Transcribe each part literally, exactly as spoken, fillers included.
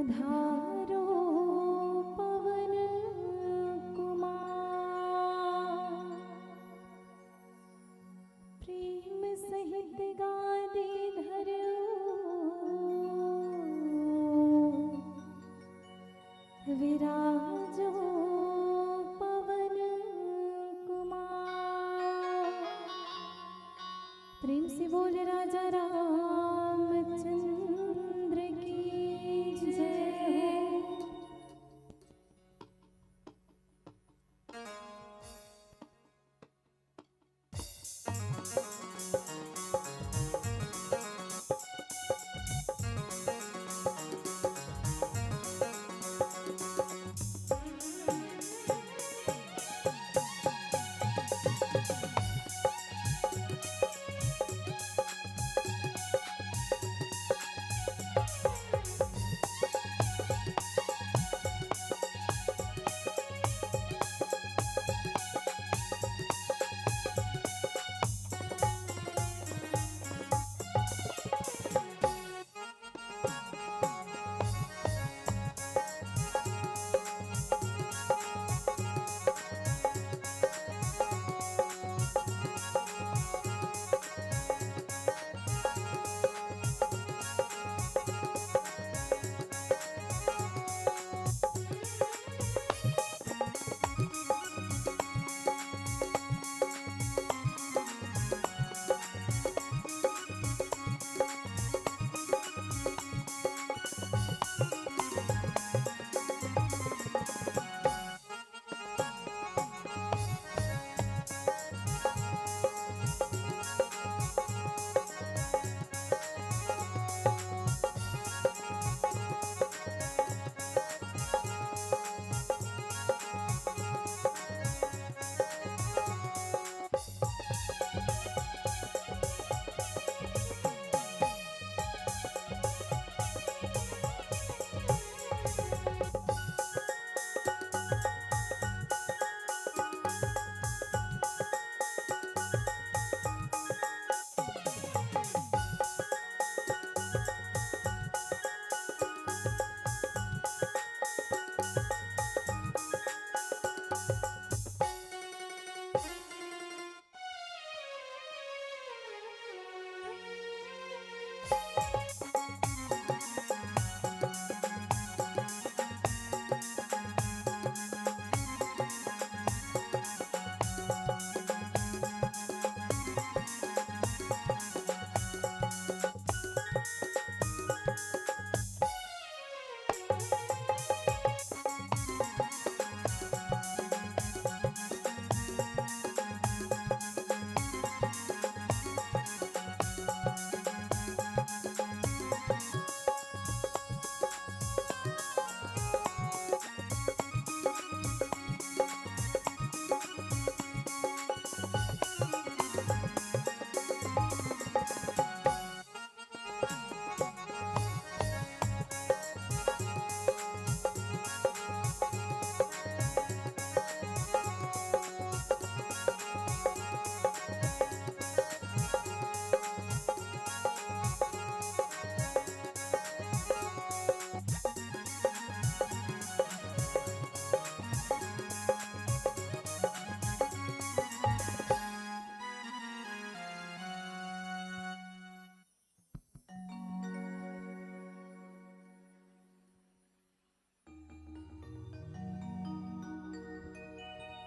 धारो पवन कुमार, प्रेम सहित गादी धरो विराजो पवन कुमार। प्रेम से बोल राजा रामचंद्र की जय।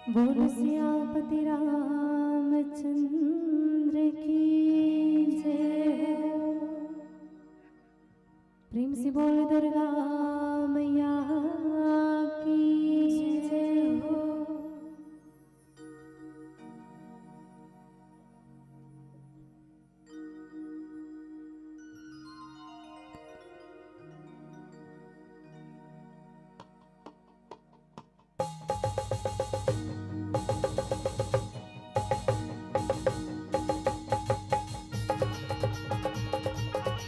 बोल सियापति रामचंद्र की जय हो। प्रेम से बोल दुर्गा मैया की जय हो।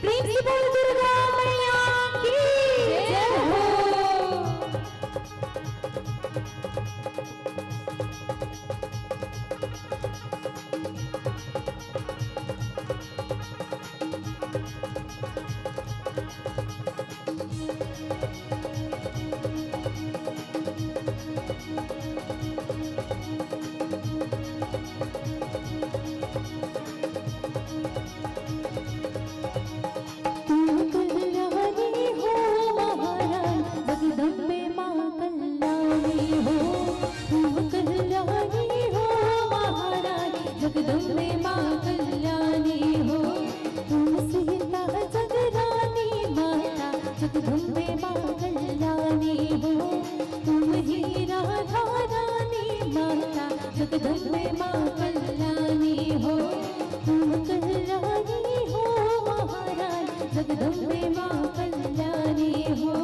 प्रेम से बोल दुर्गा मैया की जय हो। जगदम्बे माँ कल्याणी हो, तुम ही राधा रानी माता। जगदम्बे माँ कल्याणी हो, तुम कल्याणी हो महारानी। जगदम्बे माँ कल्याणी हो।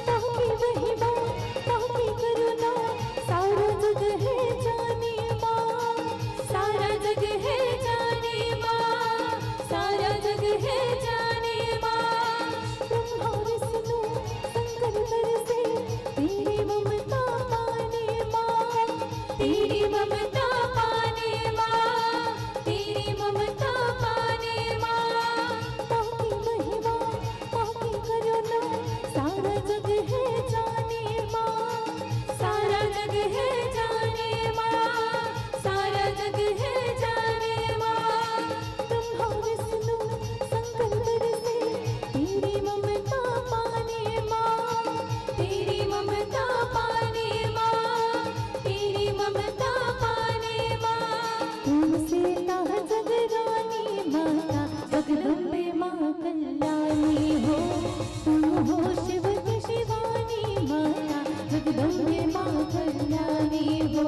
ताकी महिमा, ताकी करुणा, सारा जग है जाने माँ। सारा जग है जाने माँ, सारा जग है जाने माँ। ब्रह्मा विष्णु शंकर तरसे, तेरी ममता पाने माँ। तेरी ममता पाने माँ, तेरी ममता पाने माँ। ताकी महिमा, ताकी करुणा, सारा जग है जाने माँ। सारा जग है जाने माँ, सारा जग है जाने माँ। ब्रह्मा विष्णु शंकर तरसे, तेरी ममता पाने माँ। तेरी ममता पाने माँ, तेरी ममता पाने माँ। तुम सीता जगरानी माता, जगदम्बे माँ कल्याणी हो। तुम हो शिव की शिवानी माता, जगदम्बे माँ कल्याणी हो।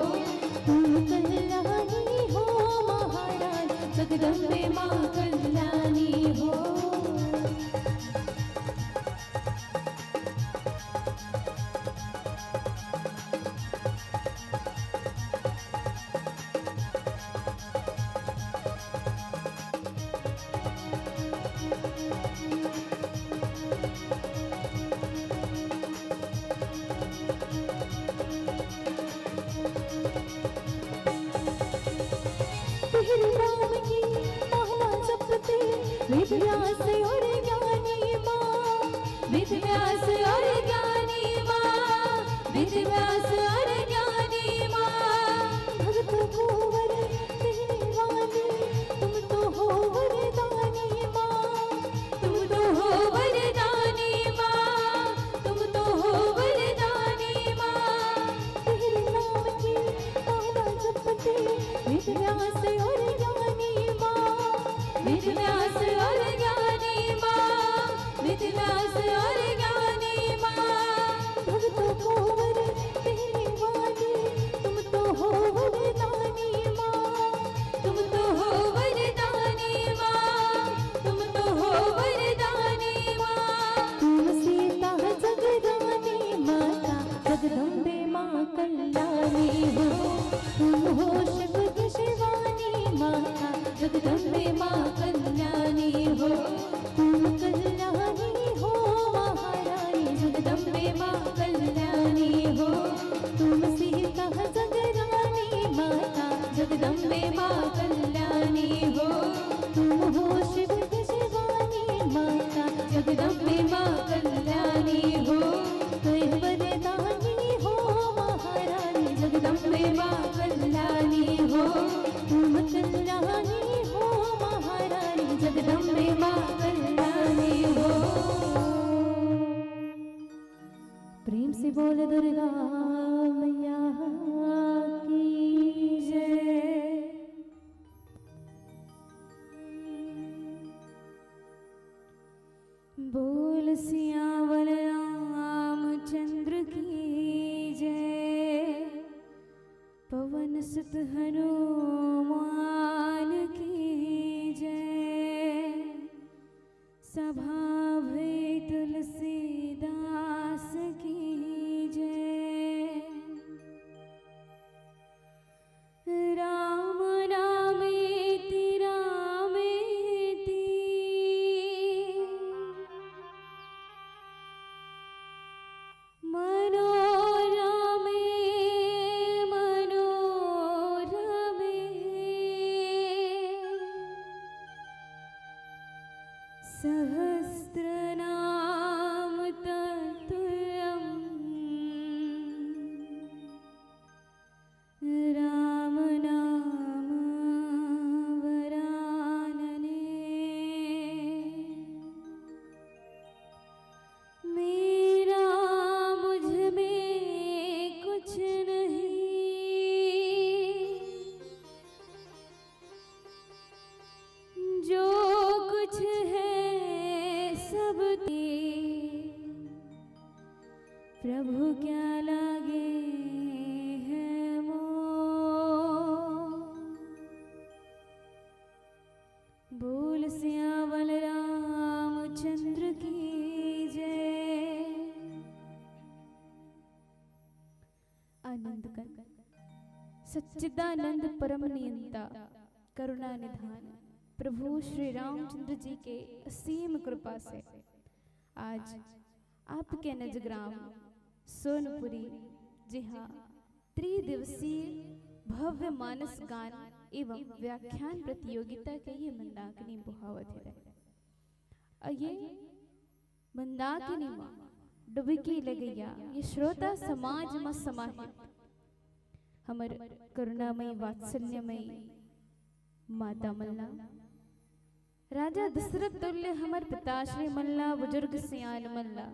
तुम कल्याणी हो महारानी, जगदम्बे माँ कल्याणी हो। तेरे नाम की माला जपते, वेद व्यास और ज्ञानी माँ। वेद व्यास और ज्ञानी माँ, वेद व्यास और ज्ञानी माँ। भक्तों को वर देने वाली, तुम तो हो वरदानी माँ। तुम तो हो वरदानी माँ, तुम तो हो वरदानी माँ। तेरे नाम की माला जपते, वेद व्यास और ज्ञानी माँ। वेद व्यास और ज्ञानी माँ, वेद व्यास और ज्ञानी माँ। भक्तों को वर देने वाली, तुम तो हो वरदानी माँ। तुम तो हो वरदानी माँ, तुम तो हो वरदानी माँ। तुम सीता जगरानी माता, जगदम्बे माँ कल्याणी हो। तुम हो शिव की शिवानी माता, जगदम्बे माँ कल्याणी हो। तुम कल्याणी हो महारानी, जगदम्बे माँ कल्याणी हो। तुम सीता जगरानी माता, जगदम्बे माँ कल्याणी हो। तुम हो शिव की शिवानी माता, जगदम्बे माँ कल्याणी हो। तुम वरदानी हो महारानी, जगदम्बे माँ कल्याणी हो। तुम कल्याणी हो महारानी, जगदम्बे माँ कल्याणी हो। प्रेम से बोल दुर्गा मैया की जय। बोल सियावर रामचंद्र की जय, पवन सुत हनुमान की जय, सभा भई तुलसीदास की जय। प्रभु क्या लागे है मोर। बोल सियावल रामचंद्र की जय। आनंद कंद सच्चिदानंद परम नियंता करुणा निधान प्रभु श्री रामचंद्र जी के असीम कृपा से आज आपके निज ग्राम सोनपुरी, जी हाँ, त्रिदिवसीय भव्य मानस गान एवं व्याख्यान प्रतियोगिता के ये मंदाकिनी बोहावत हे। अउ ये मंदाकिनी म डुबकी लगइया ये श्रोता समाज म समाहित हमर करुणामयी वात्सल्यमयी माता मन ला, राजा दशरथ तुल्य हमर पिताश्री मन ला, बुजुर्ग सियान मन ला,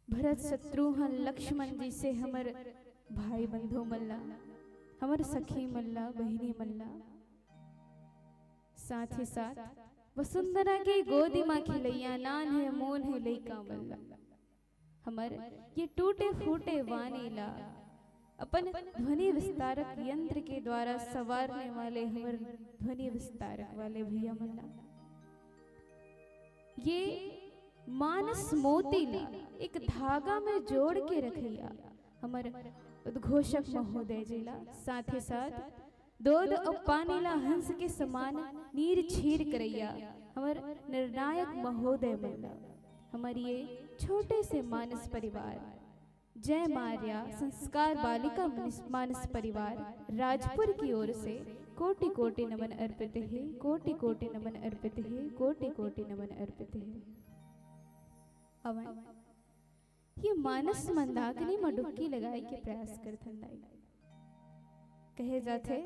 भरत शत्रुघ्न लक्ष्मण जइसे हमर भाई बंधु मन ला, हमर सखी मन ला, बहिनी मन ला, साथ ही साथ वसुंधरा के गोदी म खिलइया नान्हे मोन्हे लइका मन ला, हमर ये टूटे फूटे वाणी ला अपन ध्वनि विस्तारक यंत्र के द्वारा संवारने वाले हमर ध्वनि विस्तारक वाले भैया मन ला, ये मानस मोती ला एक धागा में जोड़ के रखइया हमर उद्घोषक महोदय जी ला, साथ ही साथ दूध अउ पानी ला हंस के समान नीर छीर करइया हमर निर्णायक महोदय मन ला, हमर ये छोटे से मानस परिवार जय मारिया संस्कार बालिका मानस, मानस परिवार राजपुर की ओर से कोटि कोटि नमन अर्पित हे, कोटि कोटि नमन अर्पित हे, कोटि कोटि नमन अर्पित हे। अवन ये मानस मंदाकिनी म डुबकी लगाए के प्रयास करथन दाई। कहे जाथे,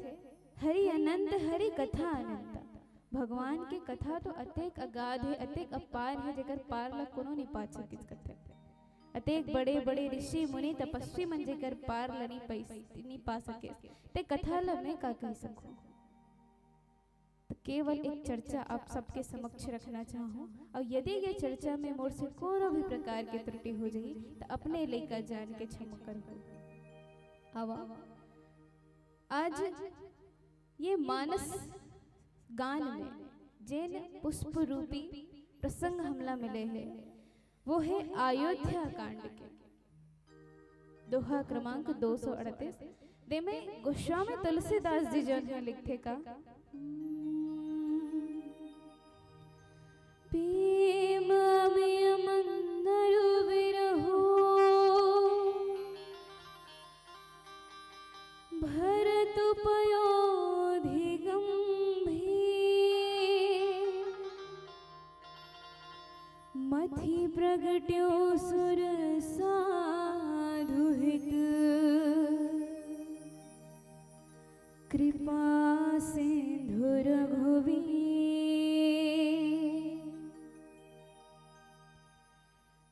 हरि अनंत हरि कथा अनंता। भगवान के कथा तो अतेक अगाध हे, अतेक अपार हे, जेकर पार ला कोनो नइ पा सकिस कथे। अतेक बड़े बड़े ऋषि मुनि तपस्वी मन जेकर पार ला नइ पाइस, नइ पा सकिस, ते कथा ला मैं का कहि सकूं? त केवल एक चर्चा आप सबके समक्ष रखना चाहूं, अउ यदि ये चर्चा में मोर से कोनो भी प्रकार के त्रुटि हो जाही, त अपने लइका जान के क्षमा करहू। आवा, आज ये मानस गान में जेन पुष्प रूपी प्रसंग हमला मिले हे, वो हे अयोध्या कांड के दोहा क्रमांक दो सौ अड़तीस। देमे गोस्वामी तुलसीदास जी जोन हे लिखथे का, प्रेम अमय मंदर विरहो, भरत पयोधि गंभीर। मथि प्रगट्यो सुर साधु हित, कृपा सिंधु रघुवीर।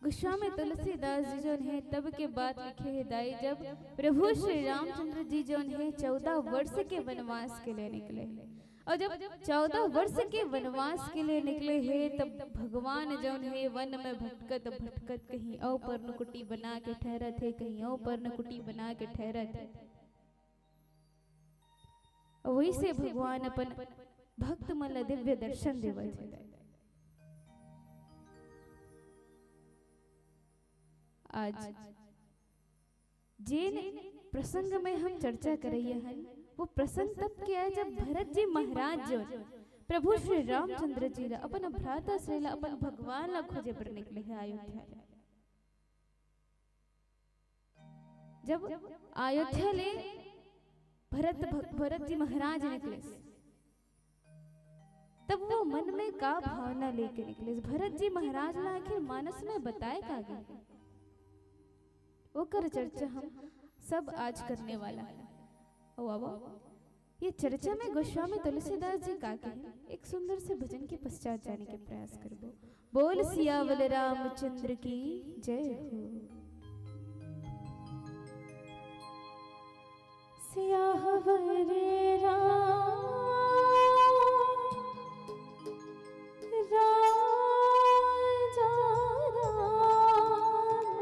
गोस्वामी तुलसीदास जी जोन हे, तब के बात लिखे हे दाई, जब प्रभु श्री रामचंद्र जी जोन हे, चौदह वर्ष के वनवास के लिए निकले हे। अउ जब चौदह वर्ष के वनवास के लिए निकले हे, तब भगवान जोन हे, वन में भटकत भटकत कहीं अउ पर्णकुटी बना के ठहरत हे, कहीं अउ पर्णकुटी बना के ठहरत हे। अउ वइसे भगवान अपन भक्त मन ला दिव्य दर्शन देवत हे। आज जेन प्रसंग में हम चर्चा करइया हन, वो प्रसंग तब के आय, जब भरत जी महाराज जोन प्रभु श्री रामचंद्र जी ला, अपन भ्राताश्री ला, अपन भगवान ला खोजे बर निकले हे अयोध्या ले। जब अयोध्या ले भरत भ-, भरत जी महाराज निकले, तब वो मन में का भावना लेके निकले, भरत जी महाराज ला आखिर मानस में बताय का गे, ओकर चर्चा हम सब आज करने वाला हन। अउ आवा, ये चर्चा में गोस्वामी तुलसीदास जी का कहे, एक सुंदर से भजन के पश्चात जाने के प्रयास करबो। बोल सियावल रामचंद्र की जय हो। सियावर राम राजा राम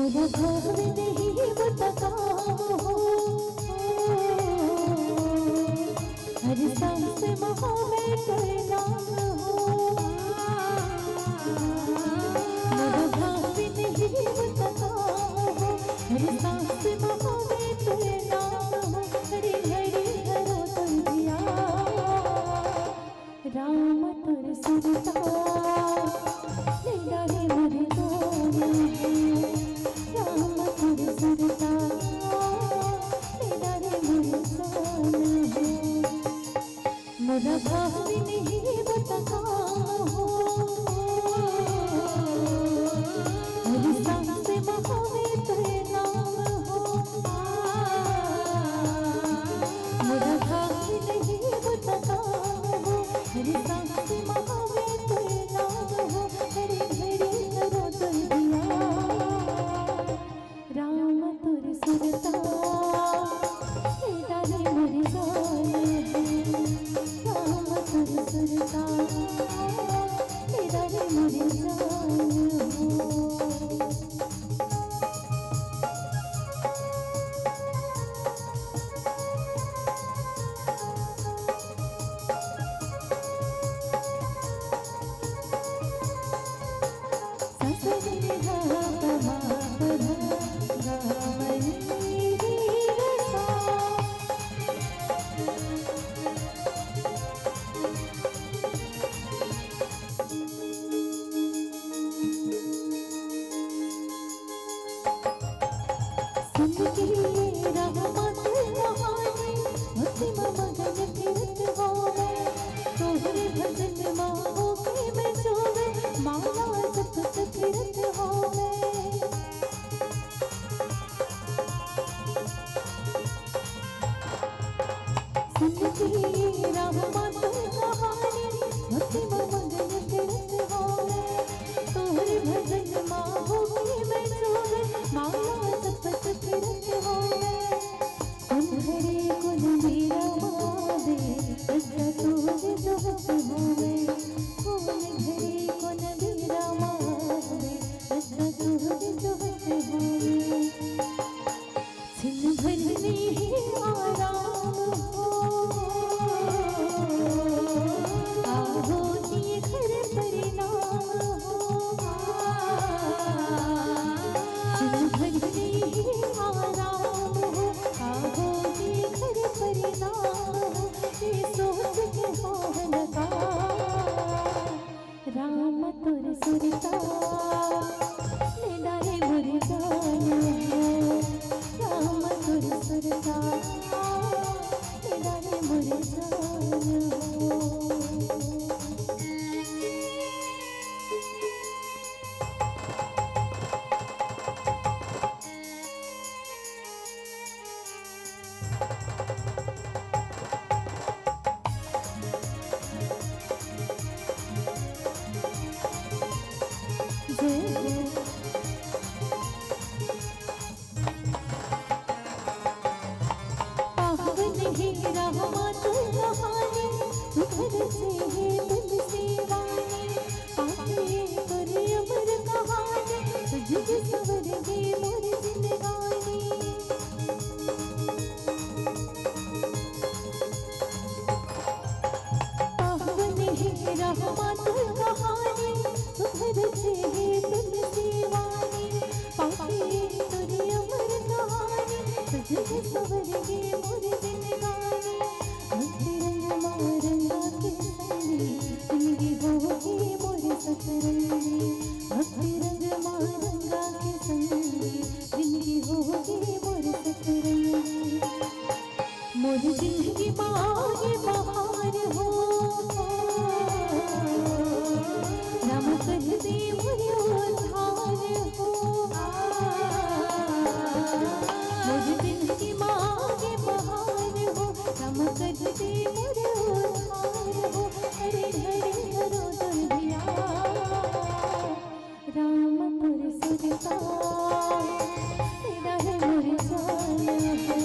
मोर भाव नहीं बता काम हो, हर सांस में होवे तोर नाम हो। मोर भाव नहीं बता काम हो, हर सांस में होवे तोर नाम हो। घड़ी घड़ी धरो तोर ध्यान, राम तोर सुरता ले डारे मोर जान हो। राम तोर सुरता ले डारे मोर जान हो। मोर भाव नहीं बता काम हो, हर सांस में होवे तोर नाम हो। मोर भाव नहीं बता काम हो, हर सांस में होवे तोर नाम हो। घड़ी घड़ी धरो तोर ध्यान, राम तोर सुरता ले डारे मोर जान हो। राम तोर सुरता ले डारे मोर जान हो। सुन के ये रहमत कहानी, भक्ति में मगन फिरत होवे। तोहरे भजन में होके मैं जोवे, माला जपत फिरत होवे। सुन के ये रहमत कहानी, भक्ति में मगन फिरत होवे। तोहरे भजन में होके मैं जोवे, माला जपत फिरत होवे। कोन घरे कोन बेरा मावे, अइसा तोहरे जोहत होवे। कोन घरे कोन बेरा मावे, अइसा तोहरे जोहत होवे। छिन भर में ही आराम हो, आहो ये घर परिणाम हो। छिन भर में ही आराम हो, आहो ये घर परिणाम हो। ये सोच के हो हलका, राम तोर सुरता ले डारे मोर जान हो। राम तोर सुरता ले डारे मोर जान हो। जय हो। पावन हे रामा तोर कहानी, सुघर से हे तुलसी वानी। पाके तोर अमर कहानी, सज के संवर गे मोर जिनगानी। पावन हे रामा तोर कहानी, सुघर से हे तुलसी वानी। पाके तोर अमर कहानी, सज के संवर गे मोर जिनगानी। भक्ति रंग मा रंगा के संगी, जिनगी होगे मोर सतरंगी। भक्ति रंग मा रंगा के संगी, जिनगी होगे मोर सतरंगी। मोर जिनगी मा ये बहार हो, राम कर दे मोर उद्धार हो। मोर जिनगी मा ये बहार हो, राम कर दे मोर उद्धार हो। अरे घड़ी घरो दुर्गिया, राम तोर सुरता ले डारे मोर जान हो।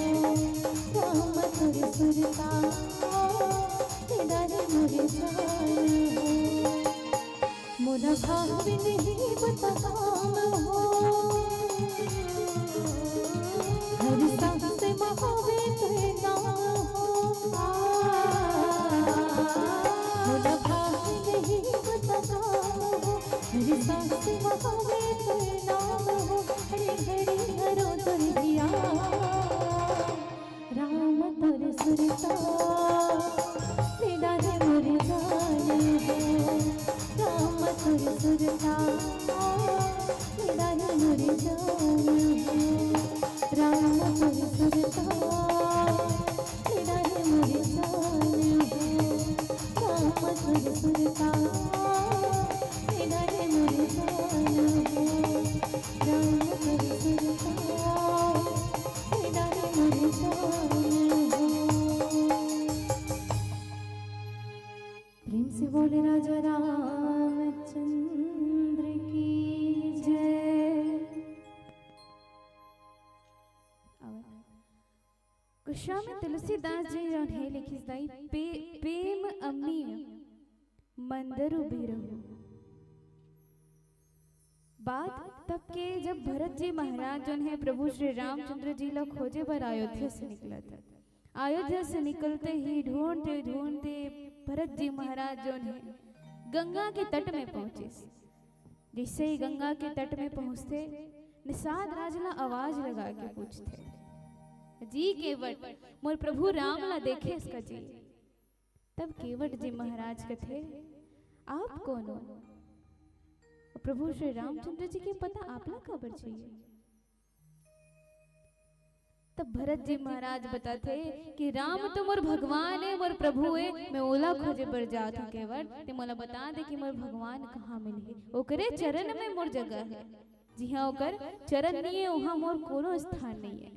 राम तोर सुरता ले डारे मोर जान हो। मोर भाव नहीं बता काम हो, हर सांस में होवे तोर नाम हो, आ, मोला भाव नहीं बता काम हो। हर सांस में होवे तोर नाम हो, हर घड़ी धरो तोर धियान। राम तोर सुरता मेरा रे मोर जान हो। राम तोर सुरता मेरा रे मोर जान हो। राम तोर सुरता मेरा रे मोर जान हो। राम तोर सुरता मेरा रे मोर जान हो। राम तोर सुरता मेरा रे मोर जान हो। प्रेम से बोले राजा रामचंद्र की जय। गोस्वामी तुलसीदास जी जौन हे लिखिस दाई, पे-, प्रेम अमिय मंदरु बिरहु। बात तब के, जब भरत जी महाराज जौन हे प्रभु श्री रामचंद्र जी ला खोजे बर अयोध्या से निकलत हे। अयोध्या से निकलते ही ढूंढते ढूंढते भरत जी महाराज जौन हे गंगा के तट में पहुंचिस। जैसे ही गंगा के तट में पहुंचते, निषाद राज ला आवाज लगा के पूछथे, "जी केवट, मोर प्रभु राम ला देखेस का जी?" तब केवट जी महाराज कथे, "आप कोन हो?" प्रभु श्री रामचंद्र जी के पता आप ला काबर चाहिए? तब भरत जी महाराज बताथे कि राम तो मोर भगवान हे, मोर प्रभु हे, मैं ओला खोजे बर जात हूँ। केवट, ते मोला बता दे कि मोर भगवान कहाँ मिलही, ओकरे चरण में मोर जगह हे। जिहाँ ओकर चरण नहीं हे, उहाँ मोर कोनो स्थान नहीं हे।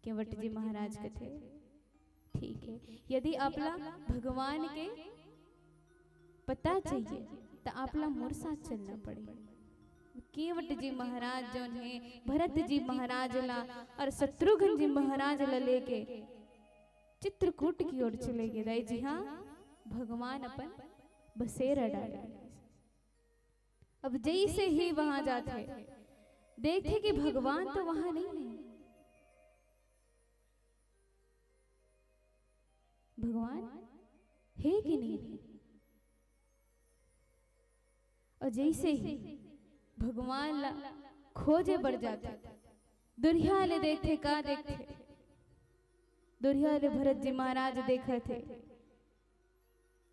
केवट जी महाराज कथे, "ठीक हे, यदि आपला भगवान के पता चाहिए, त आपला मोर साथ चलना पड़ही।" केवट जी महाराज जौन हे, भरत जी महाराज ला और शत्रुघ्न जी महाराज ला लेके चित्रकूट की ओर चले गे दाई जी। हाँ, भगवान अपन बसेरा डाले। अब जैसे ही वहां जाथे, देखथे कि भगवान तो वहां नहीं है। भगवान हे कि नहीं हे? और जैसे ही भगवान ला खोजे बर जाथे, दुरिहा ले देखथे, का देखथे? दुरिहा ले भरत जी महाराज देखथे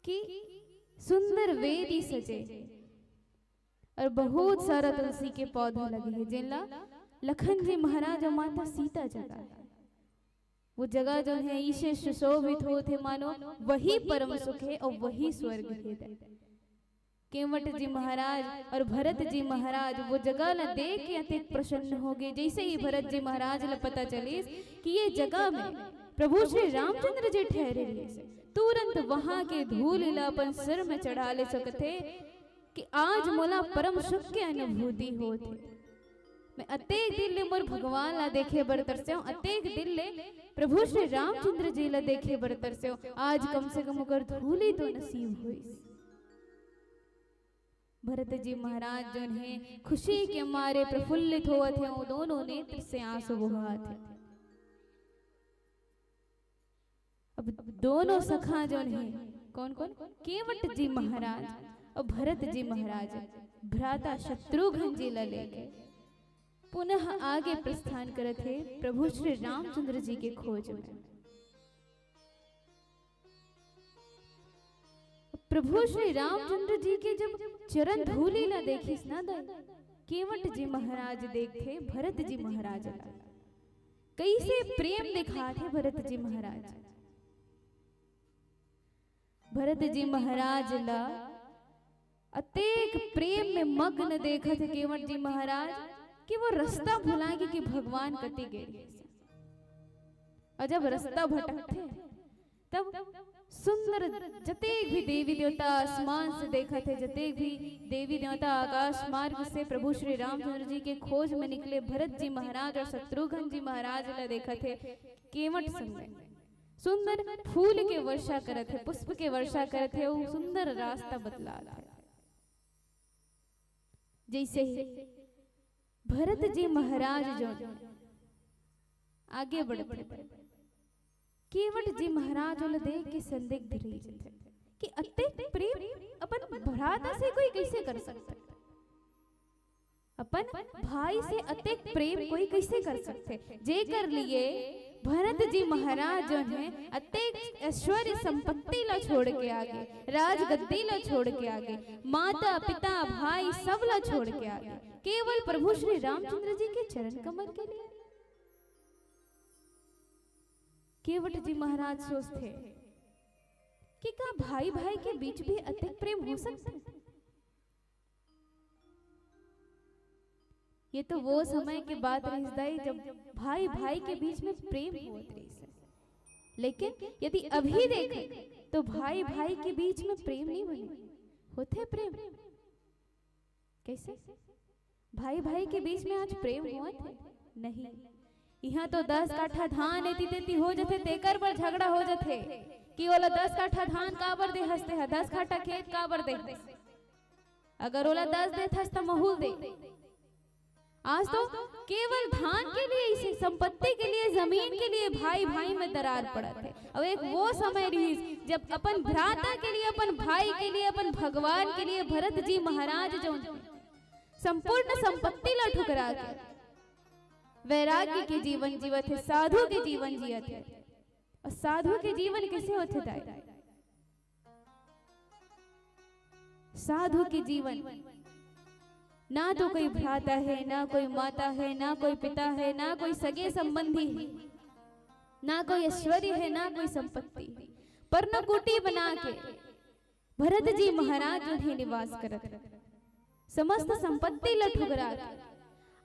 कि सुंदर वेदी सजे और बहुत सारा तुलसी के पौधा लगे हे, जेन ला लखन जी महाराज और माता सीता जगाए हे। वो जगह जौन हे, ईसे सुशोभित होत हे, मानो वही परम सुख हे और वही स्वर्ग हे। केवट जी महाराज और भरत जी महाराज वो जगह ला देख के अतेक प्रसन्न हो गे। जैसे ही भरत जी महाराज ला पता चलिस कि ये जगह में प्रभु श्री रामचंद्र जी ठहरे रहिस, तुरंत वहां के धूल ला अपन सिर में चढ़ा ले सकथे कि आज मोला परम सुख के अनुभूति होत हे। मैं अतेक दिन ले मोर भगवान ला देखे बर तरसेंव, अतेक दिन ले प्रभु श्री रामचंद्र जी ला देखे बर तरसेंव, आज कम से कम ओकर धूली तो नसीब होइस। भरत जी महाराज जौन हे, खुशी के मारे प्रफुल्लित होवत हे, वो दोनों नेत्र से आंसू बहात हे। अब दोनों सखा जौन हे, कौन कौन? केवट जी महाराज और भरत जी महाराज, भ्राता शत्रुघ्न जी ला लेके पुनः आगे प्रस्थान करत हे प्रभु श्री रामचंद्र जी के खोज में। प्रभु श्री रामचंद्र जी के जब चरण धूलि ला देखिस ना दाई, केवट जी महाराज देखथे भरत जी महाराज ला, कैसे प्रेम दिखाथे भरत जी महाराज। भरत जी महाराज ला अतेक प्रेम में मग्न देखत हे केवट जी महाराज कि वो रस्ता भुला गे कि भगवान कति गे। और जब रस्ता भटकथे, तब सुंदर जतेक भी देवी देवता आसमान से देखत हे, जतेक भी देवी देवता आकाश मार्ग से प्रभु श्री रामचंद्र जी के खोज में निकले भरत जी महाराज और शत्रुघ्न जी महाराज ला देखत हे, केवट संग में सुंदर फूल के वर्षा करत हे, पुष्प के वर्षा करत हे, वो सुंदर रास्ता बतलात हे। जैसे ही भरत जी महाराज जो आगे बढ़थे। केवट जी महाराज ओला देख के संदिग्ध रहि जथे कि अतेक प्रेम अपन भ्राता से कोई कइसे कर सकथे, अपन भाई से अतेक प्रेम कोई कइसे कर सकथे, जेकर लिए भरत जी महाराज जो है अतेक ऐश्वर्य संपत्ति ला छोड़ के आगे, राजगद्दी ला छोड़ के आगे, माता पिता भाई सब ला छोड़ के आगे, केवल प्रभु श्री रामचंद्र जी के चरण कमल के लिए। केवट जी महाराज सोचथे कि का भाई भाई के बीच भी अतेक प्रेम हो सकथे? ये तो वो समय के बात रहिस दाई, जब भाई भाई के बीच में प्रेम होत रहिस हे। लेकिन यदि अभी देखें तो भाई भाई के बीच में प्रेम नहीं बने, होथे प्रेम? कैसे? भाई भाई के बीच में आज प्रेम होवत हे? नहीं। इहाँ तो दस काठा धान एती तेती हो जथे, तेकर बर झगड़ा हो जथे कि ओला दस काठा धान काबर दे हस तेहा, दस काठा खेत काबर दे हस? अगर ओला दस देत हस त महूल दे। आज तो केवल धान के लिए, इसे संपत्ति के लिए, जमीन के लिए भाई भाई में दरार पड़त हे। अब एक वो समय रहिस जब अपन भ्राता के लिए, अपन भाई के लिए, अपन भगवान के लिए भरत जी महाराज जो संपूर्ण संपत्ति ला ठुकरा के वैराग्य के जीवन जीवत हे, साधु के जीवन जियत हे। और साधु के जीवन कैसे होथे दाई? साधु के जीवन ना तो कोई भ्राता है, ना कोई माता है, ना कोई पिता है, ना कोई सगे संबंधी है, ना कोई ऐश्वर्य है, ना कोई संपत्ति है। पर्णकुटी बना के भरत जी महाराज उन्हें निवास करत हे। समस्त संपत्ति ल ठुकरा के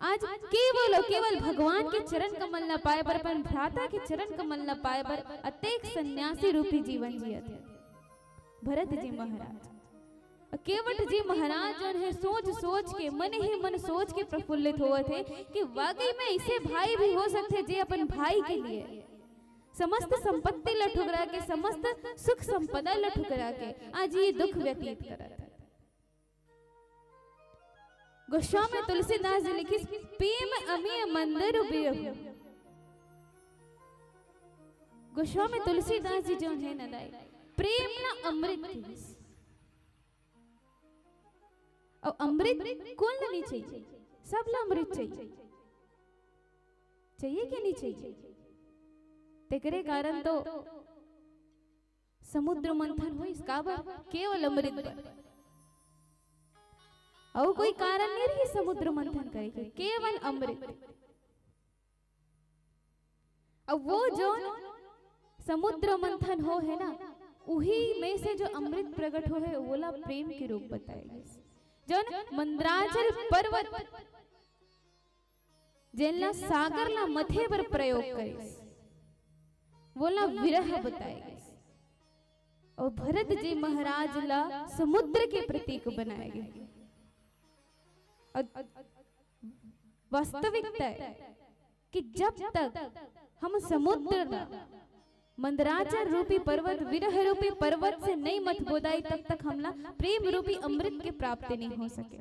आज केवल अउ केवल भगवान के चरण कमल ल पाए बर, अपन भ्राता के चरण कमल ल पाए बर अतेक सन्यासी रूपी जीवन जियत हे भरत जी महाराज। केवट जी महाराज जोन हे, सोच सोच के, मन ही मन सोच के प्रफुल्लित होवत हे कि वाकई में ऐसे भाई भी हो सकथे जे अपन भाई के लिए समस्त संपत्ति ल ठुकरा के, समस्त सुख संपदा ल ठुकरा के आज ये दुख व्यतीत करत हे। गोस्वामी तुलसीदास जी लिखिस, "प्रेम अमिय मंदरु बिरहु।" गोस्वामी तुलसीदास जी जोन हे न दाई, प्रेम ला अमृत किहिस। अउ अमृत कोन ला नहीं चाहिए? सब ला अमृत चाहिए, चाहिए कि नहीं चाहिए? तेकरे कारण तो समुद्र मंथन होइस, काबर? केवल अमृत बर। अउ कोई कारण नहीं रहिस समुद्र मंथन करे के, केवल अमृत। अब वो जोन समुद्र मंथन हो हे ना, उही में से जो अमृत प्रकट हो हे, वोला प्रेम के रूप बताए गिस। जोन मंदराचल पर्वत जेन ला सागर ला मथे बर प्रयोग करिस, वोला विरह बताए गिस। अउ भरत जी महाराज ला समुद्र के प्रतीक बनाए गे। अउ वास्तविकता हे कि जब तक हम समुद्र ला मंदराचल रूपी पर्वत, विरह रूपी पर्वत से नहीं मथबोदाई, तब तक हमला प्रेम रूपी अमृत के प्राप्ति नहीं हो सके।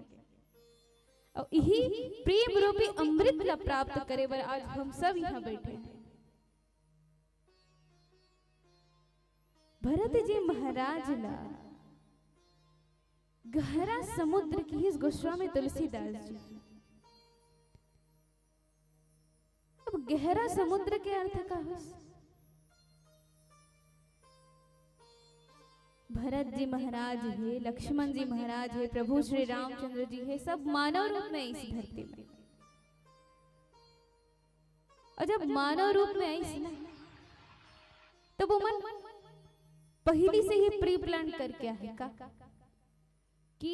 अउ इही प्रेम रूपी अमृत ला प्राप्त करे बर आज हम सब इहाँ बैठे हन। भरत जी महाराज ला गहरा समुद्र किहिस गोस्वामी तुलसीदास जी। अब गहरा समुद्र के अर्थ का होइस? भरत जी महाराज हे, लक्ष्मण जी महाराज हे, प्रभु श्री रामचंद्र जी हे, सब मानव रूप में इस धरती में। अउ जब मानव रूप में आइस ना, तब ओमन पहिली से ही pre plan करके आहे का कि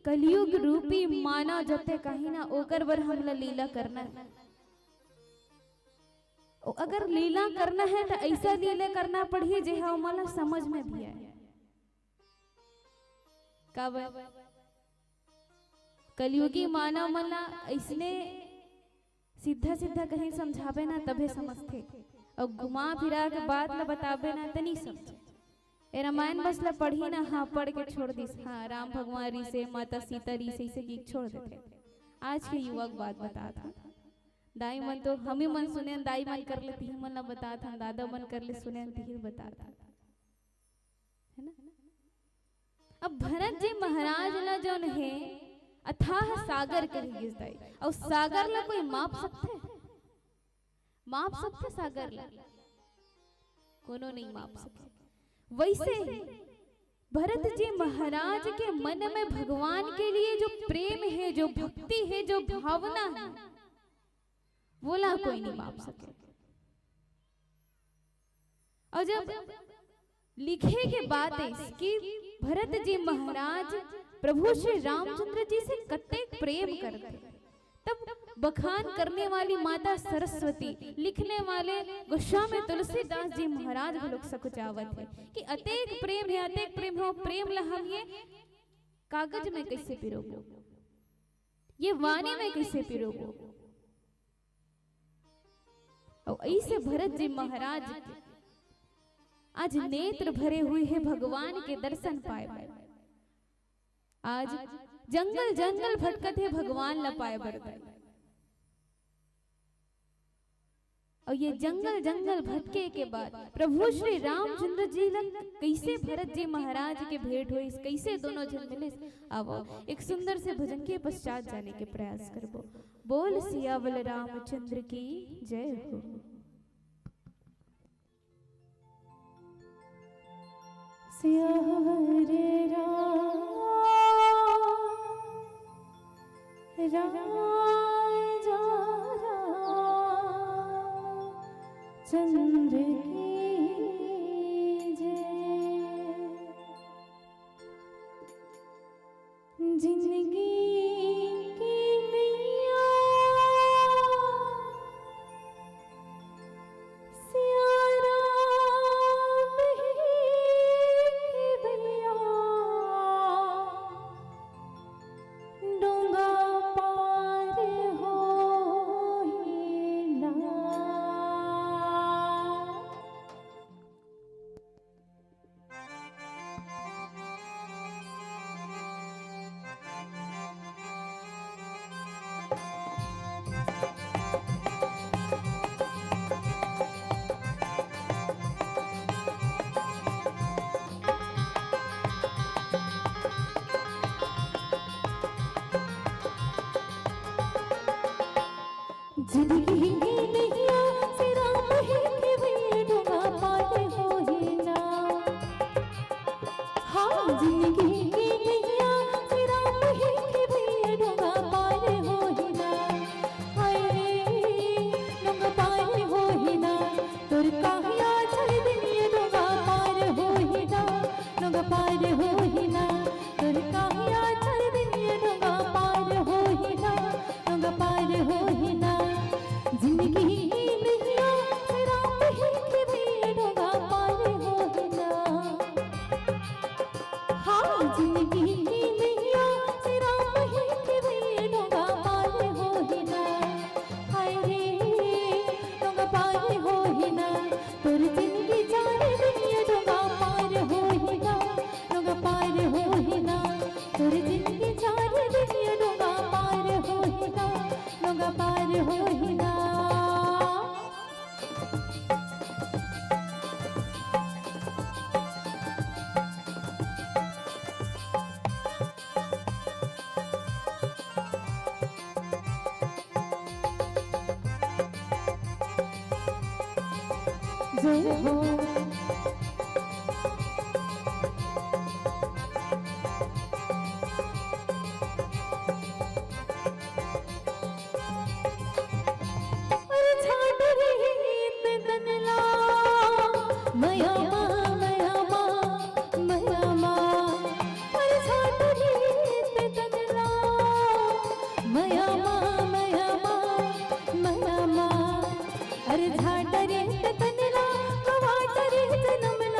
कलयुग रूपी मानव जब तक आही ना, ओकर बर हमला लीला करना हे। अउ अगर लीला करना हे, त ऐसा लीला करना पड़ही, जेहा ओमन ला समझ में भी आए। काबर? कलयुगी मानव मन ला अइसने सीधा सीधा कहीं समझाबे ना, तभे समझथे, अउ घुमा फिरा के बात ला बताबे ना, त नहीं समझे। ए रामायण बस ला पढ़ही ना, हाँ, पढ़ के छोड़ दिस, हाँ, राम भगवान रिहिसे, माता सीता रिहिसे, इसे की छोड़ देथे। आज के युवा के बात बतात हँव। दाई मन तो हमी मन सुने, दाई मन कर ले तिही मन ला बतात हन, दादा मन कर ले सुने, तिही बतात हन, है ना? अब भरत जी महाराज ला जौन हे, अथाह सागर कहे गिस दाई, अउ सागर ला कोई माप सकथे? माप सकथे सागर ला? कोनो नहीं माप सके। वैसे ही भरत जी महाराज के मन में भगवान के लिए जो प्रेम है, जो भक्ति है, जो भावना है, वोला कोई नहीं माप सके। अउ जब लिखे के बात हे कि भरत जी महाराज प्रभु श्री रामचंद्र जी से कतेक प्रेम करथे, तब बखान करने वाली माता सरस्वती, लिखने वाले गोस्वामी तुलसीदास जी महाराज घलोक सकुचावत हे कि अतेक प्रेम हे, अतेक प्रेम हे, वो प्रेम ला हम ये कागज में कैसे पिरोबो, ये वाणी में कैसे पिरोबो? अउ ऐसे भरत जी महाराज के आज नेत्र भरे हुए हे भगवान के दर्शन पाए बर। आज जंगल जंगल भटकत हे भगवान ला पाए बर। अउ ये जंगल जंगल भटके के बाद प्रभु श्री रामचंद्र जी ला कैसे भरत जी महाराज के भेंट होइस, कैसे दोनों झन मिलिस, आवो एक सुंदर से भजन के पश्चात जाने के प्रयास करबो। बोल सियावल रामचंद्र की जय हो। सियावर राम राजा रामचंद्र की जय। जिंदगी की नैया सिया राम ही खेवैया, डोंगा पार होही ना। जिंदगी के नैया सिरा मही के भैया डोंगा पार होही ना। हाँ, जिंदगी के नैया सिरा मही के भैया डोंगा पार होही ना। हाय रे, डोंगा पार होही ना। तोर काहिया चल दिन ये डोंगा पार होही ना। डोंगा पार होही ना। तोर काहिया चल दिन ये डोंगा पार होही ना। डोंगा पार होही ना। जिंदगी नैया सिरा मही के भैया डोंगा पार होही ना। हाँ, जिंदगी नैया सिरा मही के भैया डोंगा पार होही ना। हाय रे, डोंगा पार होही ना। तोर जिंदगी चार दिन ये डोंगा पार होही ना। डोंगा पार होही ना। तोर जिंदगी चार दिन ये डोंगा पार होही ना। डोंगा पार होही ना। जय हो। अरे छाट रहित तन ला, मया मा, मया मा, मया मा। अरे छाट रहित तन ला, मया मा, मया मा, मया मा। अरे छाट रहित तन ला, कवाट रहित जनम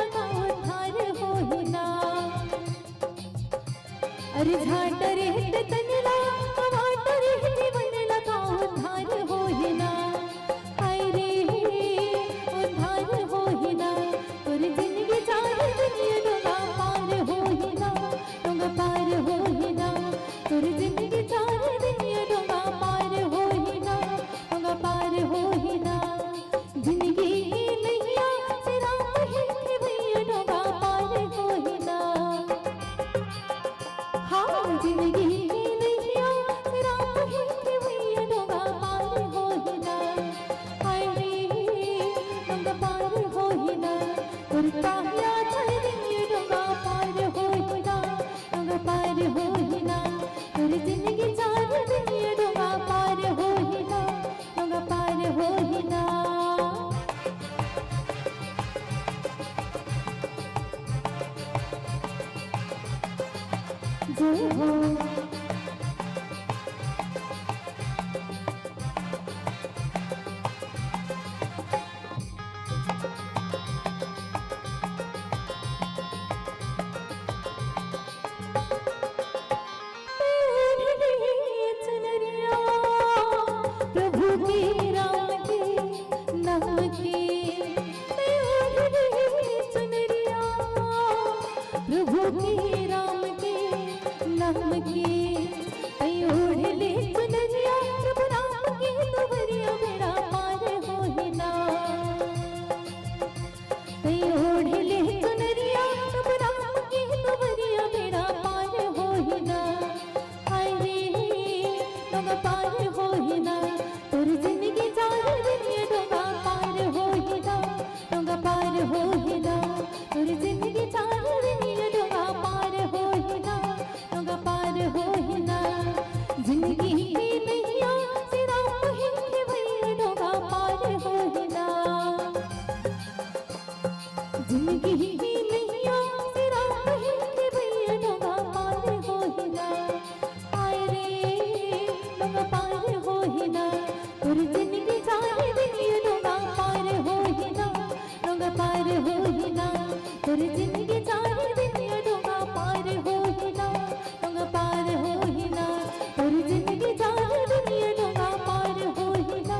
चुनरिया प्रभु के, राम के, नाम के। मैं ओढ़ ली चुनरिया प्रभु के, राम के, नाम के। मैं ओढ़ ली चुनरिया प्रभु राम के, दुवरिया बेड़ा पार होही ना। तैं ओढ़ ले चुनरिया, प्रभु राम के दुवरिया बेड़ा पार होही ना। हाय रे, डोंगा पार होही ना, तोर जिंदगी चार दिन ये डोंगा पार होही ना, डोंगा पार होही ना, तोर जिंदगी चार दिन ये डोंगा पार होही ना, डोंगा पार होही ना। जिंदगी की नैया सिरा पहिर के भैया डोंगा पार होही ना। जिंदगी की नैया सिरा पहिर के भैया डोंगा पार होही ना। हाय रे, डोंगा पार होही ना। तोर जिंदगी चार दिन ये डोंगा पार होही ना, डोंगा पार होही ना। तोर जिंदगी चार दिन ये डोंगा पार होही ना, डोंगा पार होही ना। तोर जिंदगी चार दिन ये डोंगा पार होही ना,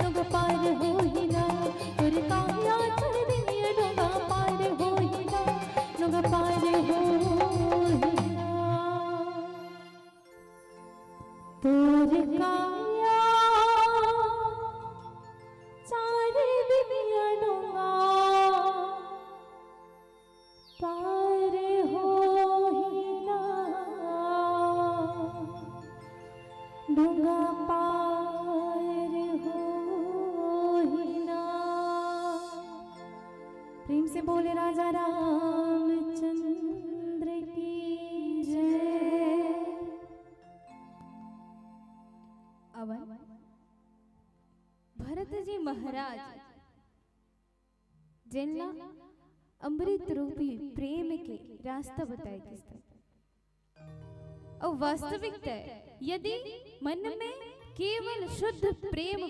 डोंगा पार होही ना। तोर काया चार दिन ये डोंगा पार होही ना, डोंगा पार होही ना। तोर काया चार दिन ये डोंगा पार होही ना, डोंगा पार होही ना। प्रेम से बोले राजा रामचंद्र की जय। अवन भरत जी महाराज जेन ला अमृत रूपी प्रेम के रास्ता बताए गिस, अउ वास्तविकता हे, यदि मन में केवल शुद्ध प्रेम,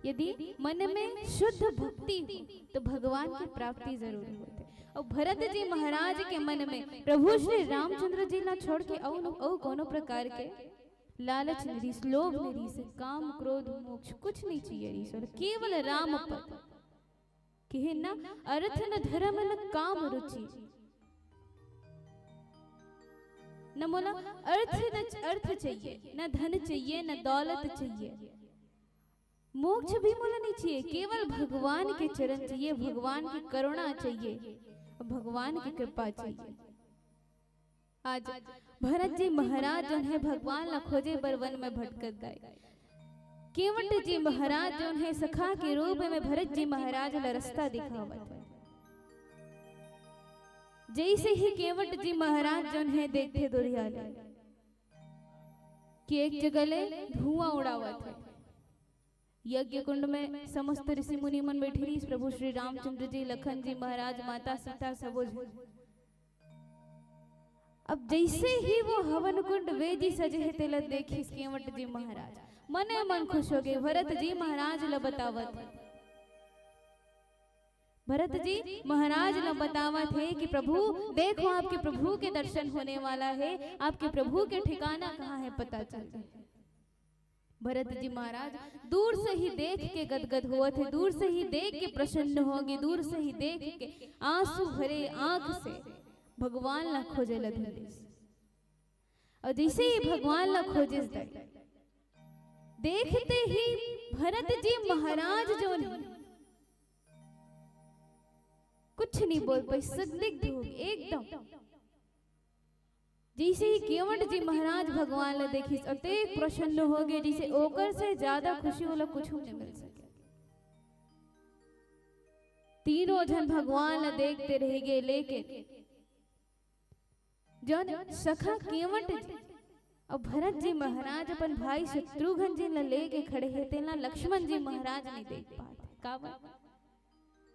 यदि मन में शुद्ध भक्ति हो, तो भगवान की प्राप्ति जरूर होथे। अउ भरत जी महाराज के मन में प्रभु श्री रामचंद्र जी ला छोड़ के अउ, अउ कोनो प्रकार के लालच नइ रिहिस, लोभ नइ रिहिस, काम, क्रोध, मोक्ष कुछ नइ चाहिए रिहिस, केवल राम पद। कहे ना, अर्थ न धर्म न काम रुचि। न मोला अर्थ न च-, अर्थ चाहिए, न धन चाहिए, न दौलत चाहिए, मोक्ष भी मोला नइ चाहिए, केवल भगवान के चरण चाहिए, भगवान की करुणा चाहिए, भगवान की कृपा चाहिए। आज भरत जी महाराज जोन हे भगवान ला खोजे बर वन में भटकत हे। केवट जी महाराज जोन हे सखा के रूप में भरत जी महाराज ला रस्ता दिखावत हे। जैसे ही केवट जी महाराज जोन हे देखथे दुरिहा ले कि एक जगह ले धुआं उड़ावत हे। यज्ञ कुंड में समस्त ऋषि मुनि मन बैठे रहिस, प्रभु श्री रामचंद्र जी, लखन जी महाराज, माता सीता, सबो झन। अब जैसे ही वो हवन कुंड वेदी सजे हे, तेला देखिस केवट जी महाराज, मने मन खुश हो गए। भरत जी महाराज ला बतावत हे, भरत जी महाराज ला बतावत हे कि प्रभु, देखो, आपके प्रभु के दर्शन होने वाला है, आपके प्रभु के ठिकाना कहाँ है, पता चल जाए। भरत जी महाराज दूर से ही देख के गदगद होवत हे, दूर से ही देख के प्रसन्न होगे, दूर से ही देख के आंसू भरे आंख से भगवान ला खोजे लगलिस। अउ जैसे ही भगवान ला खोजिस दाई, देखते ही भरत जी महाराज जोन हे कुछ नइ बोल पाइस, संदिग्ध होगे एकदम। जैसे ही केवट जी महाराज भगवान ला देखिस, अतेक प्रसन्न होगे, जैसे ओकर से ज्यादा खुशी ओला कुछु नइ मिल सके। तीनों झन भगवान ला देखते रहिगे, लेकिन जोन सखा केवट जी अउ भरत जी महाराज अपन भाई शत्रुघ्न जी ला लेके खड़े हे, तेला लक्ष्मण जी महाराज नइ देख पात हे। काबर?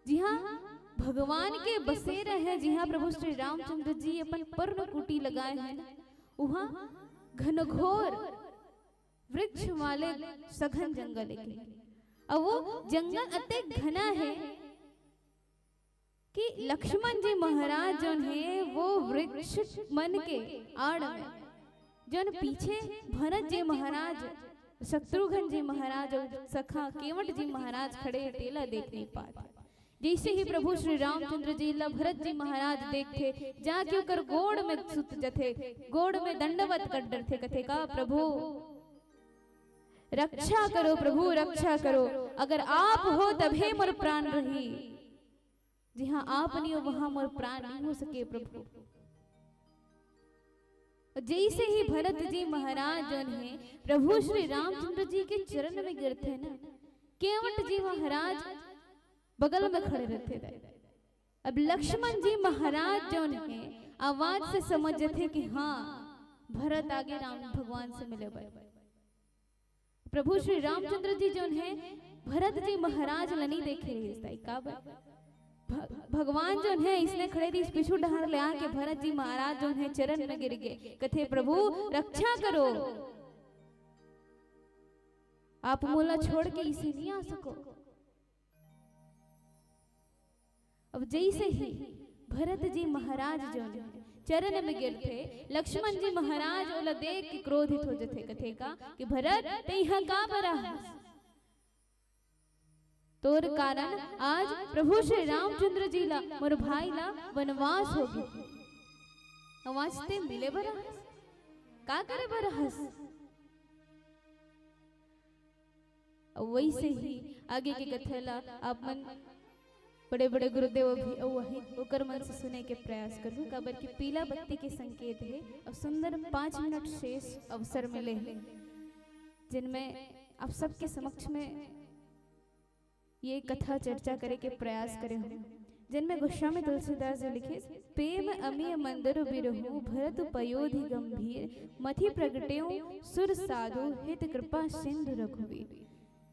जिहाँ भगवान के बसेरा हे, जिहाँ प्रभु श्री रामचंद्र जी अपन पर्ण कुटी लगाए हे, उहाँ घनघोर वृक्ष वाले सघन जंगल हे। अउ वो जंगल अतेक घना हे कि लक्ष्मण जी महाराज जोन हे, वो वृक्ष मन के आड़ में, जोन पीछे भरत जी महाराज, शत्रुघ्न जी महाराज अउ सखा केवट जी महाराज खड़े हे, तेला देख नहीं पात। जैसे ही प्रभु श्री रामचंद्र जी ला भरत जी महाराज देखथे, जाके ओकर गोड़ में सुत जथे, गोड़ में दंडवत कर डरथे, कथे का, "प्रभु, रक्षा करो, प्रभु, रक्षा करो। अगर आप हो, तभे मोर प्राण रही। जिहाँ आप नहीं हो, वहाँ मोर प्राण नहीं हो सके, प्रभु।" जैसे ही भरत जी महाराज जोन हे, प्रभु श्री रामचंद्र जी के चरण में गिरथे ना, केवट जी महाराज बगल में खड़े रहिथे। अब लक्ष्मण जी महाराज जोन हे, आवाज से समझ जथे कि हाँ, भरत आगे राम भगवान से मिले बर। प्रभु श्री रामचंद्र जी जोन हे, भरत जी महाराज ल नइ देखे रहिस ताई। काबर? भ-, भगवान जोन हे, इसने खड़े रहिस, पीछू डहर ले आके भरत जी महाराज जोन हे, चरण में गिर गे, कथे, "प्रभु, रक्षा करो, आप मोला छोड़ के इसे नहीं आ सको।" अब जैसे ही भरत जी महाराज जोन हे, चरण में गिरथे, लक्ष्मण जी महाराज ओला देख के क्रोधित हो जथे, कथे का कि, "भरत, तैं इहाँ का बर आहस? तोर कारण आज प्रभु श्री रामचंद्र जी ला, मोर भाई ला वनवास हो गे। अउ आज तैं मिले बर आहस, का करे बर आहस?" अउ वैसे ही आगे के कथा ला आप मन बड़े-बड़े गुरुदेव भी अउ वही ओकर मन से सुने के प्रयास करहू, काबर कि पीला बत्ती के संकेत हे। अब सुंदर पाँच मिनट शेष अवसर मिले हे, जिनमें आप सबके समक्ष में ये कथा चर्चा करे के प्रयास करे हूँ, जिनमें गोस्वामी तुलसीदास जी लिखे, "प्रेम अमिय मंदर बिरहू, भरत पयोधि गंभीर, मथि प्रगटेउ सुर साधु, हित कृपा सिंधु रघुवीर।"